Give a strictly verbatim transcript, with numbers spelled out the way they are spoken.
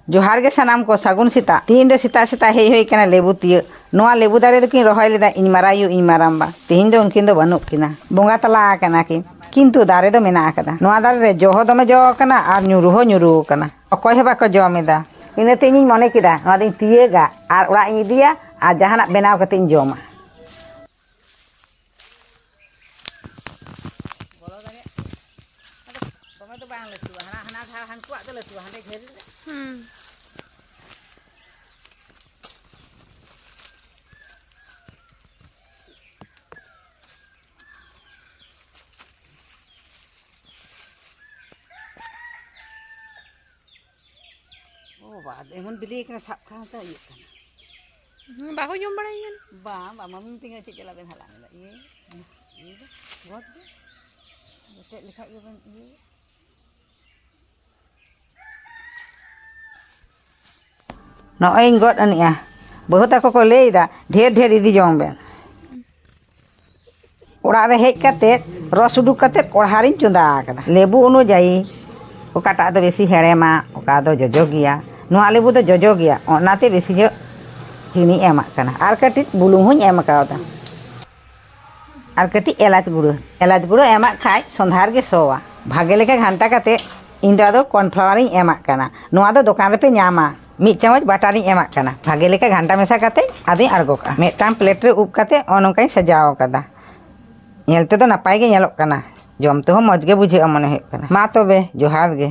ᱡᱚᱦᱟᱨ ᱜᱮ ᱥᱟᱱᱟᱢ ᱠᱚ, ᱥᱟᱹᱜᱩᱱ ᱥᱮᱛᱟᱜ᱾ ᱛᱤᱦᱤᱧ ᱫᱚ ᱥᱮᱛᱟᱜ ᱥᱮᱛᱟᱜ ᱦᱮᱡ ᱦᱩᱭ ᱠᱟᱱᱟ ᱞᱮᱵᱩ ᱛᱤᱭᱟᱹᱜ᱾ ᱱᱚᱣᱟ ᱞᱮᱵᱩ ᱫᱟᱨᱮ ᱫᱚᱠᱤᱱ ᱨᱚᱦᱚᱭ ᱞᱮᱫᱟ ᱤᱧ ᱢᱟᱨᱟᱭᱩ, ᱤᱧ ᱢᱟᱨᱟᱢᱵᱟ᱾ ᱛᱤᱦᱤᱧ ᱫᱚ ᱩᱱᱠᱤᱱ ᱫᱚ ᱵᱟᱹᱱᱩᱜ ᱠᱤᱱᱟ, ᱵᱚᱸᱜᱟ ᱛᱟᱞᱟ ᱟᱠᱟᱱᱟ ᱠᱤᱱ᱾ ᱠᱤᱱᱛᱩ ᱫᱟᱨᱮ ᱫᱚ ᱢᱮᱱᱟᱜ ᱟᱠᱟᱫᱟ᱾ ᱱᱚᱣᱟ ᱫᱟᱨᱮ ᱨᱮ ᱡᱚ ᱦᱚᱸ ᱫᱚᱢᱮ ᱡᱚ ᱟᱠᱟᱱᱟ ᱟᱨ ᱧᱩᱨᱩ ᱦᱚᱸ ᱧᱩᱨᱩ ᱟᱠᱟᱱᱟ᱾ ᱚᱠᱚᱭ ᱦᱚᱸ ᱵᱟᱠᱚ ᱡᱚᱢ ᱮᱫᱟ᱾ ᱤᱱᱟᱹᱛᱮ ᱤᱧᱤᱧ ᱢᱚᱱᱮ ᱠᱮᱫᱟ, ᱱᱚᱣᱟ ᱫᱚᱧ ᱛᱤᱭᱟᱹᱜᱟ ᱟᱨ ᱚᱲᱟᱜ ᱤᱧ ᱤᱫᱤᱭᱟ ᱟᱨ ᱡᱟᱦᱟᱱᱟᱜ ᱵᱮᱱᱟᱣ ᱠᱟᱛᱮ ᱤᱧ ᱡᱚᱢᱟ᱾ ᱵᱚᱞᱚ ᱫᱟᱲᱮᱭᱟᱜ ᱠᱟᱱᱟ᱾ ᱟᱫᱚ ᱫᱚᱢᱮ ᱫᱚ ᱵᱟᱝ ᱞᱟᱹᱴᱩᱣᱟ, ᱦᱟᱱᱟ, ᱦᱟᱱᱟ ᱫᱷᱟᱨᱮ ᱦᱟᱱᱠᱩᱣᱟᱜ ᱫᱚ ᱞᱟᱹᱴᱩᱣᱟ, ᱦᱟᱸᱰᱮ ᱡᱷᱟᱹᱞ ᱨᱮ᱾ ᱦᱩᱸ᱾ ᱚ ᱵᱟᱵᱟ, ᱮᱢᱚᱱ ᱵᱤᱞᱤ ᱠᱟᱱᱟ, ᱥᱟᱵ ᱠᱷᱟᱱ ᱛᱚ ᱤᱭᱟᱹᱜ ᱠᱟᱱᱟ᱾ ᱦᱩᱸ, ᱵᱟᱠᱚ ᱡᱚᱢ ᱵᱟᱲᱟᱭ ᱜᱮᱭᱟ᱾ ᱵᱟᱝ, ᱵᱟᱝ, ᱢᱟᱢᱤ ᱢᱤᱛᱟᱹᱧ ᱠᱟᱱᱟ, ᱪᱮᱫ ᱪᱟᱞᱟᱜ ᱵᱮᱱ ᱦᱟᱞᱟᱝ ᱮᱫᱟ? ᱤᱭᱟᱹ, ᱤᱭᱟᱹ ᱫᱚ, ᱜᱚᱫ ᱫᱚ᱾ ᱡᱚᱴᱮᱫ ᱞᱮᱠᱷᱟᱡ ᱜᱮᱵᱮᱱ ᱤᱭᱟᱹ᱾ ᱱᱚᱜᱼᱚᱭ ᱤᱧ ᱜᱚᱫ ᱟᱹᱱᱤᱡᱼᱟ᱾ ᱵᱟᱹᱦᱩ ᱛᱟᱠᱚ ᱠᱚ ᱞᱟᱹᱭ ᱮᱫᱟ, "ᱰᱷᱮᱨ ᱰᱷᱮᱨ ᱤᱫᱤ ᱡᱚᱝ ᱵᱮᱱ᱾" ᱚᱲᱟᱜ ᱨᱮ ᱦᱮᱡ ᱠᱟᱛᱮ, ᱨᱚᱥ ᱩᱰᱩᱠ ᱠᱟᱛᱮ ᱠᱚᱲᱦᱟ ᱨᱤᱧ ᱪᱚᱸᱫᱟ ᱟᱠᱟᱫᱟ᱾ ᱞᱮᱵᱩ ᱚᱱᱩᱡᱟᱭᱤ ᱚᱠᱟᱴᱟᱜ ᱫᱚ ᱵᱮᱥᱤ ᱦᱮᱲᱮᱢᱟ, ᱚᱠᱟ ᱫᱚ ᱡᱚᱡᱚ ᱜᱮᱭᱟ᱾ ᱱᱚᱣᱟ ᱞᱮᱵᱩ ᱫᱚ ᱡᱚᱡᱚ ᱜᱮᱭᱟ, ᱚᱱᱟᱛᱮ ᱵᱮᱥᱤ ᱧᱚᱜ ᱪᱤᱱᱤᱧ ᱮᱢᱟᱜ ᱠᱟᱱᱟ ᱟᱨ ᱠᱟᱹᱴᱤᱡ ᱵᱩᱞᱩᱝ ᱦᱚᱸᱧ ᱮᱢ ᱠᱟᱣᱫᱟ᱾ ᱟᱨ ᱠᱟᱹᱴᱤᱡ ᱮᱞᱟᱪ ᱜᱩᱸᱰᱟᱹ, ᱮᱞᱟᱪ ᱜᱩᱸᱰᱟᱹ ᱮᱢᱟᱜ ᱠᱷᱟᱡ ᱥᱚᱸᱫᱷᱟᱲ ᱜᱮ ᱥᱚᱣᱟ᱾ ᱵᱷᱟᱜᱮ ᱞᱮᱠᱟ ᱜᱷᱟᱱᱴᱟ ᱠᱟᱛᱮ ᱤᱧ ᱫᱚ ᱟᱫᱚ corn flour ᱤᱧ ᱮᱢᱟᱜ ᱠᱟᱱᱟ᱾ ᱱᱚᱣᱟ ᱫᱚ ᱫᱚᱠᱟᱱ ᱨᱮᱯᱮ ᱧᱟᱢᱟ᱾ ᱢᱤᱫ ᱪᱟᱢᱚᱪ butter ᱤᱧ ᱮᱢᱟᱜ ᱠᱟᱱᱟ᱾ ᱵᱷᱟᱜᱮ ᱞᱮᱠᱟ ᱜᱷᱟᱱᱴᱟ ᱢᱮᱥᱟ ᱠᱟᱛᱮ ᱟᱫᱚᱧ ᱟᱬᱜᱚ ᱠᱟᱜᱼᱟ᱾ ᱢᱤᱫᱴᱟᱝ plate ᱨᱮ ᱩᱵ ᱠᱟᱛᱮ ᱱᱚᱜᱼᱚ ᱱᱚᱝᱠᱟᱧ ᱥᱟᱡᱟᱣ ᱠᱟᱫᱟ᱾ ᱧᱮᱞ ᱛᱮᱫᱚ ᱱᱟᱯᱟᱭ ᱜᱮ ᱧᱮᱞᱚᱜ ᱠᱟᱱᱟ, ᱡᱚᱢ ᱛᱮᱦᱚᱸ ᱢᱚᱡᱽ ᱜᱮ ᱵᱩᱡᱷᱟᱹᱜᱼᱟ ᱢᱚᱱᱮ ᱦᱩᱭᱩᱜ ᱠᱟᱱᱟ᱾ ᱢᱟ ᱛᱚᱵᱮ, ᱡᱚᱦᱟᱨ ᱜᱮ᱾